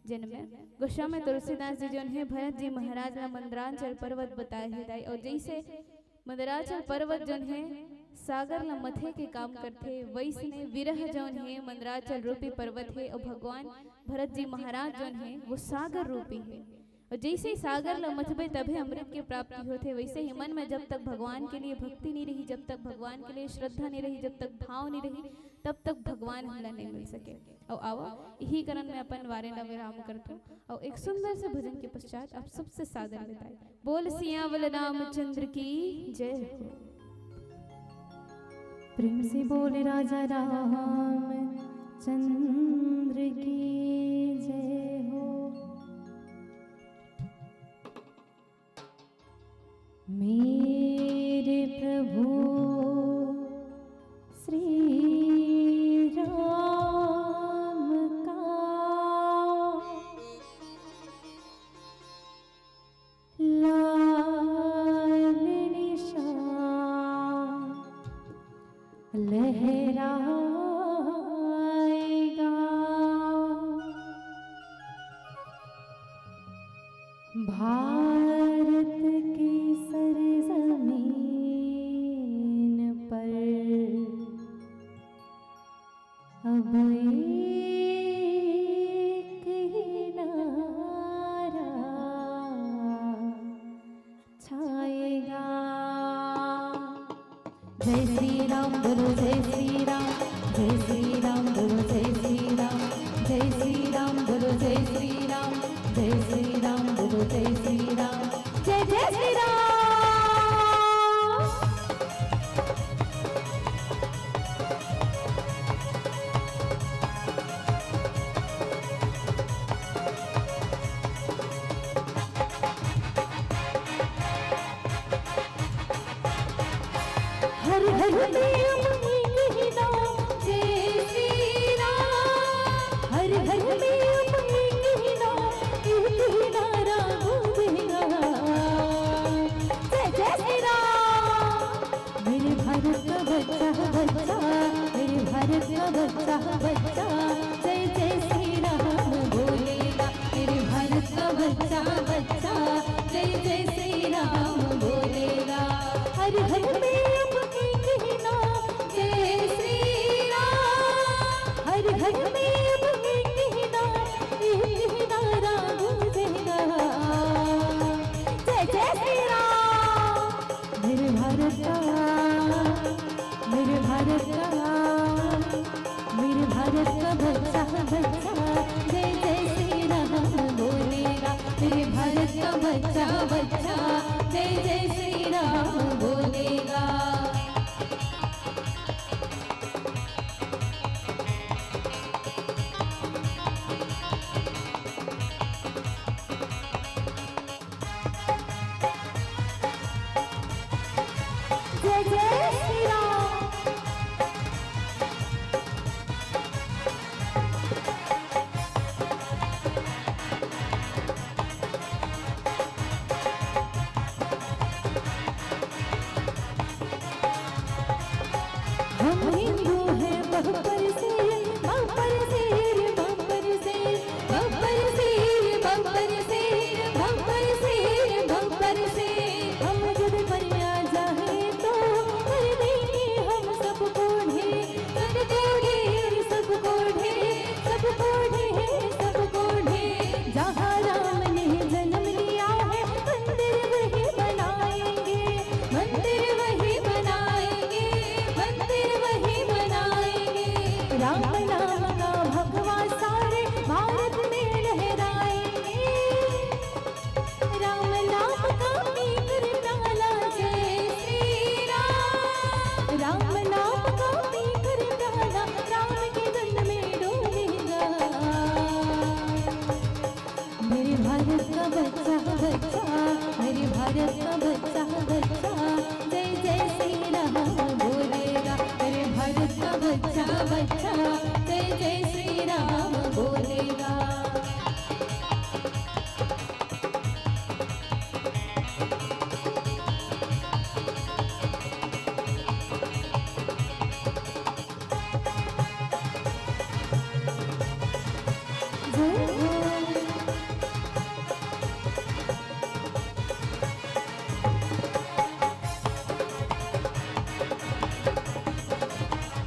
जिनमें गोस्वामी तुलसीदास जी जोन हे, भरत जी महाराज ला मंदराचल पर्वत बताए हे दाई, अउ जैसे मंदराचल पर्वत जोन हे, सागर ला मथे के काम करथे, वैसने विरह जोन हे, मंदराचल रूपी पर्वत हे, अउ भगवान भरत जी महाराज जोन हे, वो सागर रूपी हे। अउ जैसे ही सागर ला मथबे, तभे अमृत के प्राप्ति होथे। वैसे ही मन में जब तक भगवान के लिए भक्ति नहीं रही, जब तक भगवान के लिए श्रद्धा नहीं रही, जब तक भाव नहीं रही, तब तक भगवान हमला नहीं मिल सके। अउ आवा, यही कारण मैं अपन वाणी ला विराम करथों। अउ एक सुंदर से भजन के पश्चात आप सबसे सादर विदाई। बोल सियावर रामचंद्र की जय हो। प्रेम से बोल राजा रामचंद्र की जय हो। मेरे प्रभु श्री राम का लाल निशान लहराएगा। भारत की सरजमीन पर अब एक ही नारा छाएगा। जय श्री राम बोलो, जय श्री राम, जय श्री राम बोलो, जय श्री राम, जय श्री राम बोलो, जय श्री राम, जय श्री राम बोलो, जय श्री राम, जय जय श्री राम। हर हर में अमृत की नाम जय श्री राम। हर हर में अमृत की नाम, एक ही नारा गूंजेगा। जय जय श्री राम। मेरे भारत का बच्चा बच्चा, मेरे भारत का बच्चा बच्चा, जय जय श्री राम बोलेगा। मेरे भारत का बच्चा बच्चा, जय जय बच्चा बच्चा जय जय श्री राम बोलेगा। जय जय श्री राम। हम हिंदू हैं बप्पर से, बप्पर से, बप्पर से, बप्पर से, बप्पर से, बप्पर से, बप्पर से। हम जब बनिया जाए तो कर देंगे हम सबको ढेर, सबको ढेर, सबको ढेर, सबको ढेर, सबको ढेर। जहाँ राम ने जन्म लिया है, मंदिर वही बनाएंगे, मंदिर वही बनाएंगे, मंदिर वही बनाएंगे। राम नाम का भगवा सारे भारत में लहराएंगे। राम नाम का पीकर प्याला जय श्री राम। राम नाम का पीकर प्याला राम के धुन में डोलेगा। मेरे भारत का बच्चा बच्चा, मेरे भारत का बच्चा बच्चा जय जय श्री राम बोलेगा। मेरे भारत का बच्चा बच्चा जय जय श्री राम बोलेगा।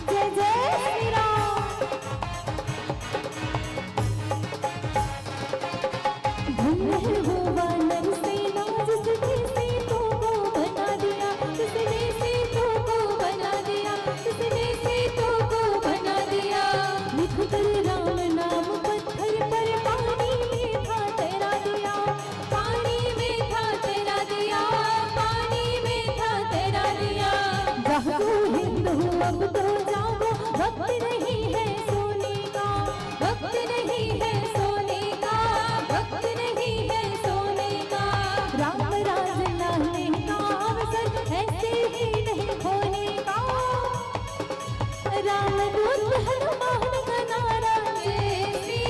जय जय श्री राम। धन्य है वो वानर सेना जिसने सीतों को बना दिया, जिसने सीतों को बना दिया, जिसने सीतों को बना दिया। लिख कर राम नाम पत्थर पर पानी में था तैरा दिया, पानी में था तैरा दिया, पानी में था तैरा दिया। जागो हिंदू अब तो जागो, वक्त नहीं है सोने का, वक्त नहीं है सोने का, वक्त नहीं है सोने का। राम राज लाने का अवसर ऐसे ही नहीं खोने का। रामदूत हनुमान का नारा जय श्री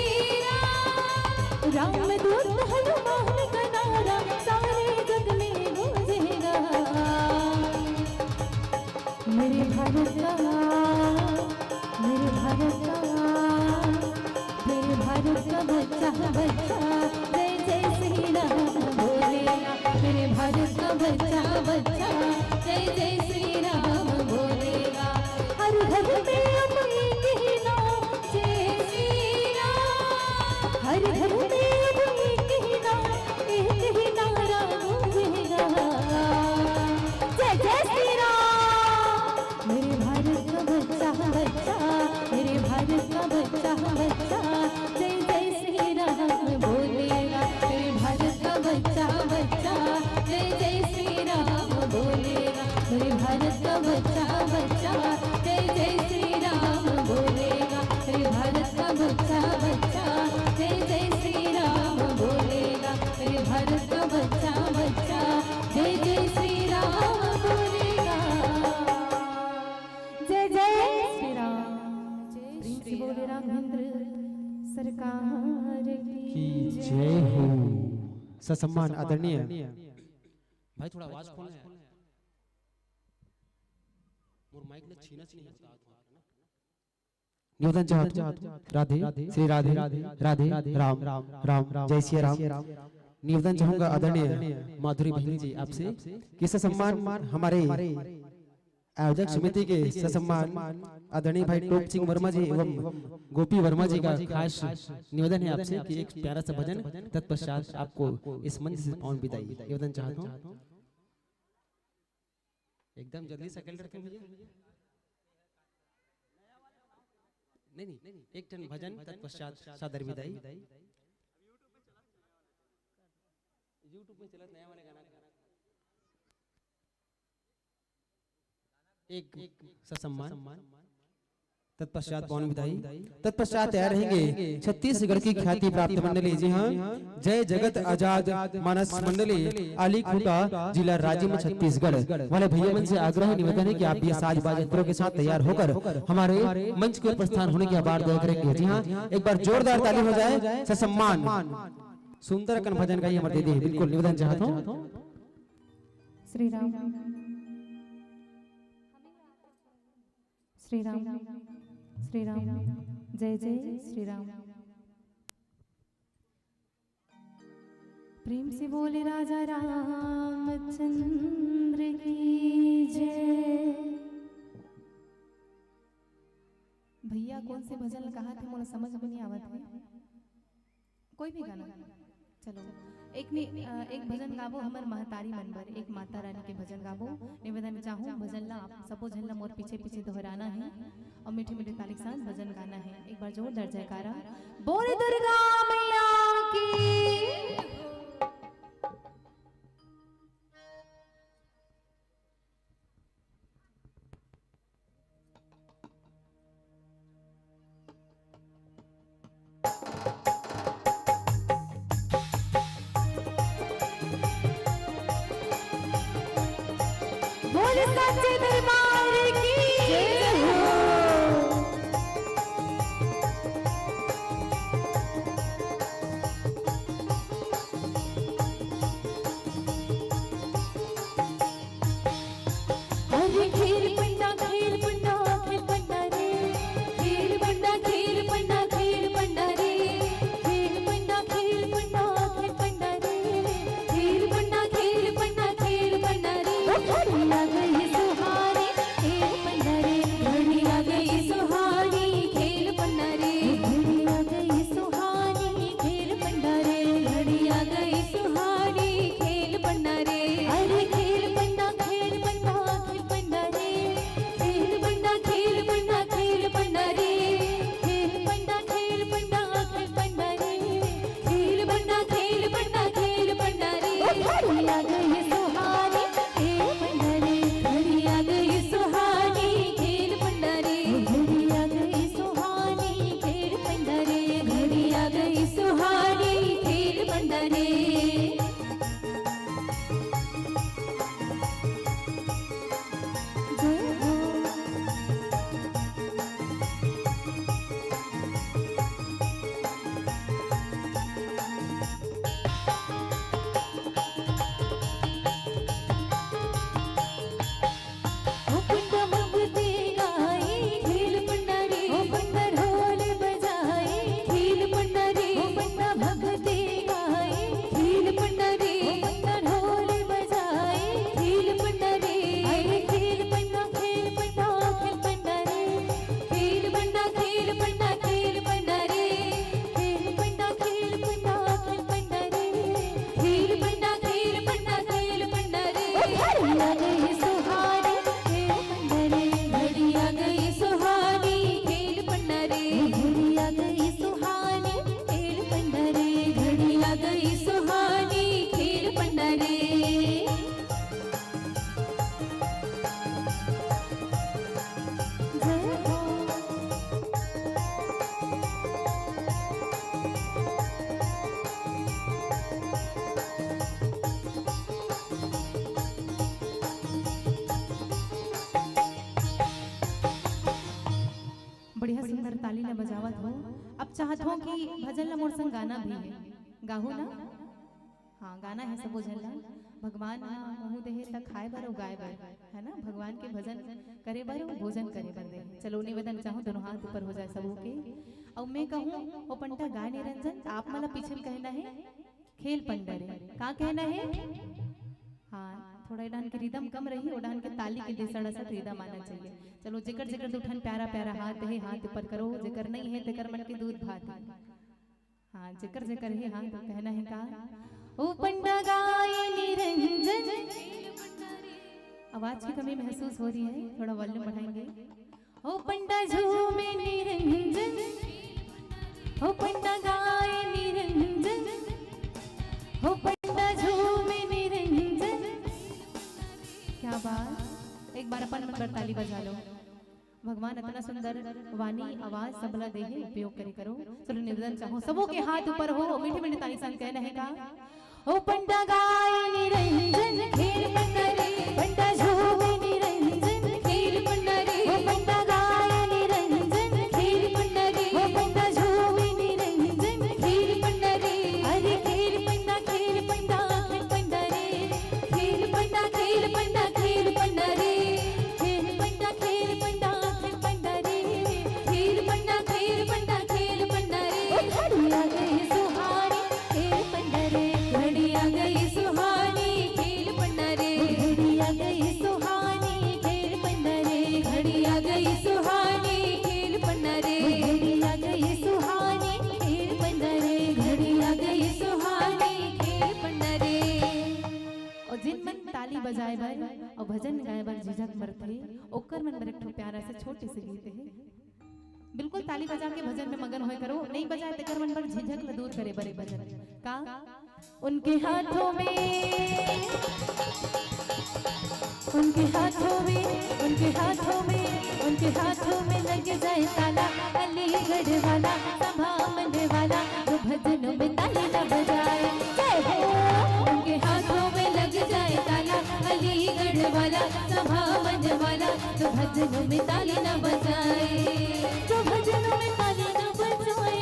राम। रामदूत हनुमान का नारा सारे जग में गूंजेगा। मेरे भारत का, मेरे भारत का, मेरे भारत का बच्चा बच्चा जय जय श्री राम बोलेगा। मेरे भारत का बच्चा बच्चा जय जय श्री राम बोलेगा। हर घर में अब एक ही नाम जय श्री राम। हर घर में अब एक ही नाम, एक ही नारा गूंजेगा। जय जय श्री राम। मेरे भारत का बच्चा बच्चा, मेरे भारत का बच्चा बच्चा जय जय श्री राम बोलेगा। मेरे भारत का बच्चा बच्चा जय जय श्री राम बोलेगा। मेरे भारत का बच्चा बच्चा जय जय श्री राम बोलेगा। मेरे भारत का बच्चा बच्चा जय जय श्री राम बोलेगा। मेरे भारत का बच्चा बच्चा जय जय श्री राम बोलेगा। जय जय श्री राम। प्रेम से बोले राघवेंद्र सरकार की जय हो। ससम्मान आदरणीय भाई, थोड़ा आवाज खोल यार। मोर माइक ने छीना छीना बता दो ना। निवेदन चाहत, राधे श्री राधे, राधे राम राम, जय सिया राम। निवेदन चाहूंगा आदरणीय माधुरी बहन जी आपसे कि ससम्मान हमारे आयोजक समिति के ससम्मान आदरणीय भाई टोप सिंह वर्मा जी एवं गोपी वर्मा जी का खास निवेदन है आपसे कि एक प्यारा सा भजन, तत्पश्चात आपको इस मंच से पावन विदाई। निवेदन चाहता हूँ, एकदम जल्दी सा कैलेंडर के भैया। नहीं, नहीं, एक ठन भजन, तत्पश्चात सादर विदाई। YouTube में चलत नया वाले गाना। एक ससम्मान, तत्पश्चात पवन विदाई, तत्पश्चात तैयार रहेंगे छत्तीसगढ़ की ख्याति प्राप्त मंडली, जी हाँ, जय जगत आजाद मानस मंडली, आली खूंटा, जिला राजिम, छत्तीसगढ़ वाले भैया मन से आग्रह निवेदन है कि आप भी साज बाज यंत्रों के साथ तैयार होकर हमारे मंच के प्रस्थान होने की आवाज दया करेंगे। जी हाँ, एक बार जोरदार ताली हो जाए। ससम्मान सुंदर अकन भजन गाई हमर दीदी, बिल्कुल निवेदन चाहत हूँ। श्री राम, श्री राम, श्री राम, जय जय श्री राम। प्रेम से बोले राजा रामचंद्र की जय। भैया कौन से भजन कहा थे, मोला समझ में नहीं आवत है। कोई भी गाना। चलो, एक नि-, अ, एक भजन गाबो हमर महतारी मन बर, एक माता रानी के भजन गाबो। निवेदन चाहूँ, भजन ला आप सबो झन ला मोर पीछे पीछे दोहराना है और मीठे मीठे ताली के साथ भजन गाना है। एक बार जोरदार जयकारा, बोल दुर्गा मैया की। बोल सच्चे दरबार की जय हो। अरे खेल पंडा, खेल पंडा, खेल पंडा रे। खेल पंडा, खेल पंडा, खेल पंडा रे। खेल पंडा, खेल पंडा, खेल पंडा रे। खेल पंडा, खेल पंडा, खेल पंडा रे। ओ घड़ी आ गई सुहानी, खेल पंडा रे। घड़ी आ गई सुहानी, खेल पंडा रे। घड़ी आ गई सुहानी, खेल पंडा रे। घड़ी आ गई सुहानी, खेल पंडा रे। अरे खेल पंडा, खेल पंडा, खेल पंडा रे। खेल पंडा, खेल पंडा, खेल पंडा रे। खेल पंडा, खेल पंडा, खेल पंडा रे। खेल पंडा, खेल पंडा, खेल पंडा रे। ओ घड़ी आ गई सुहानी, खेल पंडा रे। घड़ी आ गई सुहानी, खेल पंडा रे। घड़ी आ गई सुहानी, खेल पंडा रे। घड़ी आ गई सुहानी, खेल पंडा रे। जय हो। ओ पंडा मंगते गाए, खेल पंडा रे। ओ पंडा ढोल बजाए, खेल पंडा रे। ओ पंडा भगते गाए, खेल पंडा रे। ओ पंडा ढोल बजाए, खेल पंडा रे। अरे खेल पंडा, खेल पंडा, खेल पंडा रे। खेल पंडा, खेल पंडा, खेल पंडा रे। खेल पंडा, खेल पंडा, खेल पंडा रे। खेल पंडा, खेल पंडा, खेल पंडा रे। ओ घड़ी आ गई सुहानी, खेल पंडा रे। घड़ी आ गई सुहानी, खेल पंडा रे। घड़ी आ गई सुहानी, खेल पंडा रे। घड़ी आ गई सुहानी, खेल पंडा रे। जय हो। बढ़िया सुंदर ताली ल बजावत हो। अब चाहत हो कि भजन ल मोर संग गाना भी है, गाहू ना? हाँ, गाना है सबो झन ला। भगवान ह मुहूँ देहे त खाए बर अउ गाए बर, है ना? भगवान के भजन करे बर अउ भोजन करे बर देहे। चलो, निवेदन चाहूँ, दोनों हाथ ऊपर हो जाए सबो के। अउ मैं कहूँ, ओ पंडा गाए निरंजन, त आप मन ला पीछे में कहना है, खेल पंडा रे। का कहना है? हाँ, थोड़ा ए डाहन के रिदम कम रही, ओ डाहन के ताली के दे सड़ा सट रिदम आना चाहिए। चलो, जेकर जेकर दू ठन प्यारा प्यारा हाथ है, हाथ ऊपर करो, जेकर नहीं है, तेकर मन के दूध भात है। हाँ, जेकर जेकर हे, हाँ, तो कहना है का? ओ पंडा गाए निरंजन। आवाज की कमी महसूस हो रही है, थोड़ा वॉल्यूम बढ़ाएंगे। ओ पंडा झूमे निरंजन, ओ पंडा गाए निरंजन, ओ पंडा झूमे आशीर्वाद सबला देहे, उपयोग करे करो। चलो निवेदन चाहूं, सबो के हाथ ऊपर हो, मीठे मीठे ताली संग कहना है का? ओ पंडा गाय निरंजन खेल पंडा रे, पंडा झूमे निरंजन खेल पंडा रे, ओ पंडा गाय निरंजन खेल पंडा रे, ओ पंडा झूमे निरंजन खेल पंडा रे, अरे खेल पंडा, खेल पंडा, खेल पंडा रे, खेल पंडा, खेल पंडा, खेल पंडा रे, खेल पंडा, खेल पंडा, खेल पंडा रे, खेल पंडा, खेल पंडा, खेल पंडा रे। ओ घड़ी आ गई सुहानी, खेल पंडा रे। घड़ी आ गई सुहानी, खेल पंडा रे। ओ घड़ी आ गई सुहानी, खेल पंडा रे। घड़ी आ गई सुहानी, खेल पंडा रे। ओ घड़ी आ गई सुहानी, खेल पंडा रे। घड़ी आ गई सुहानी, खेल पंडा रे। अउ जिन मन ताली बजाए बर अउ भजन गाए बर झिझक मरथे, ओकर मन बर एक ठो प्यारा सा छोटे से गीत हे। बिल्कुल ताली बजा के भजन में मगन होए करो, नहीं बजाए तेकर मन बर झिझक ल दूर करे बर एक भजन। का? उनके हाथों में, उनके हाथों में, उनके हाथों में, उनके हाथों में लग जाए ताला, अलीगढ़ वाला, सभा मन वाला, जो भजनों में ताली न बजाए। जय हो। उनके हाथों में लग जाए ताला, अलीगढ़ वाला, सभा मन वाला, जो भजनों में ताली न बजाए। जो भजनों में ताली न बजाए,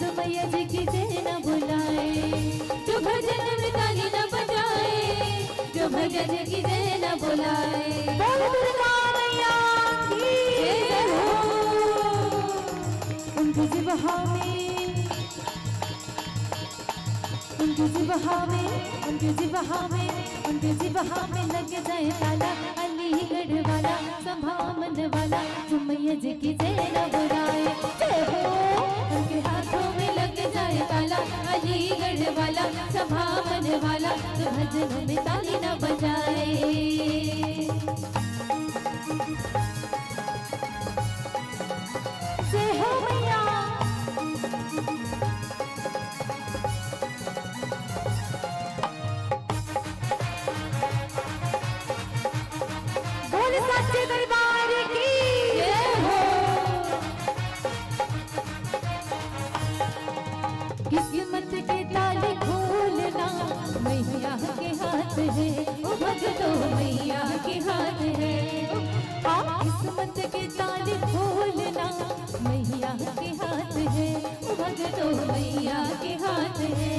जो मैया जी की जय न बुलाए। जो भजन में ताली न बजाए, जो भजन की जय न बुलाए। बोल दुर्गा मैया की जय हो। उनकी जिबहा में, उनकी जिबहा में, उनकी जिबहा में, उनकी जिबहा में लग जाए ताला, अलीगढ़ वाला, सभा मन वाला, जो मैया जी की जय न बुलाए। जय हो। उनके हाथों में लग जाए ताला, अलीगढ़ वाला, सभा मन वाला, तो भजनों में ताली न बजाए। जय हो मैया। बोल सच्चे दरबार की जय हो। किस्मत के ताले खोलना मैया के हाथ है, ओ भगतो मैया के हाथ है। हाँ, किस्मत के ताले खोलना मैया के हाथ है, ओ भगतो मैया के हाथ है।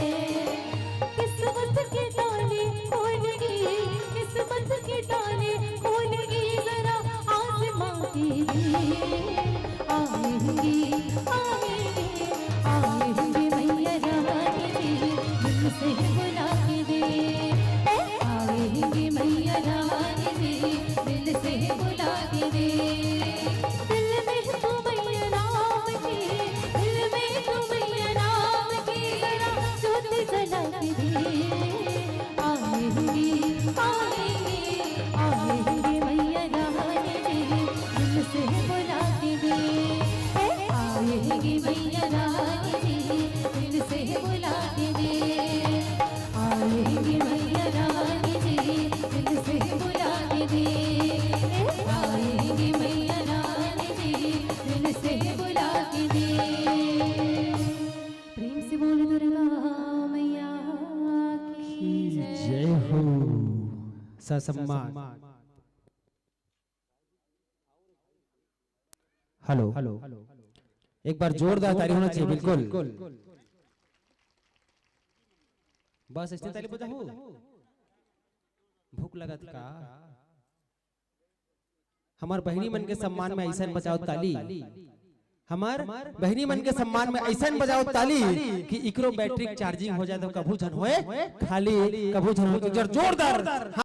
किस्मत के ताले खोलेगी, किस्मत के ताले खोलेगी जरा आसमां की भी। आएंगी, आएंगी, आएंगी मैया रानी जी, दिल से बुला के दे। आएंगी मैया रानी जी, दिल से बुला के दे। दिल में तू मैया नाम की, दिल में तू मैया नाम की, जरा ज्योति जला के दे। आएंगी, आएंगी, आएंगी मैया रानी जी, दिल से बुला के दे। आएंगी मैया रानी जी, दिल से बुला के दे। आएंगी मैया रानी जी, दिल से बुला के दे। आएंगी मैया रानी जी, दिल से बुला के दे। प्रेम से बोल दुर्गा मैया की जय हो। ससम्मान। हेलो, एक बार जोरदार ताली होना चाहिए, बिल्कुल। बस ऐसे ताली बजाओ, भूख लगत का? हमार बहिनी मन के सम्मान में ऐसन बजाओ ताली, हमार बहिनी मन के सम्मान में ऐसन बजाओ ताली कि इकरो बैटरी चार्जिंग हो जाए तो कभू झन होए खाली, कभू झन होए। तो जोर-, जोरदार।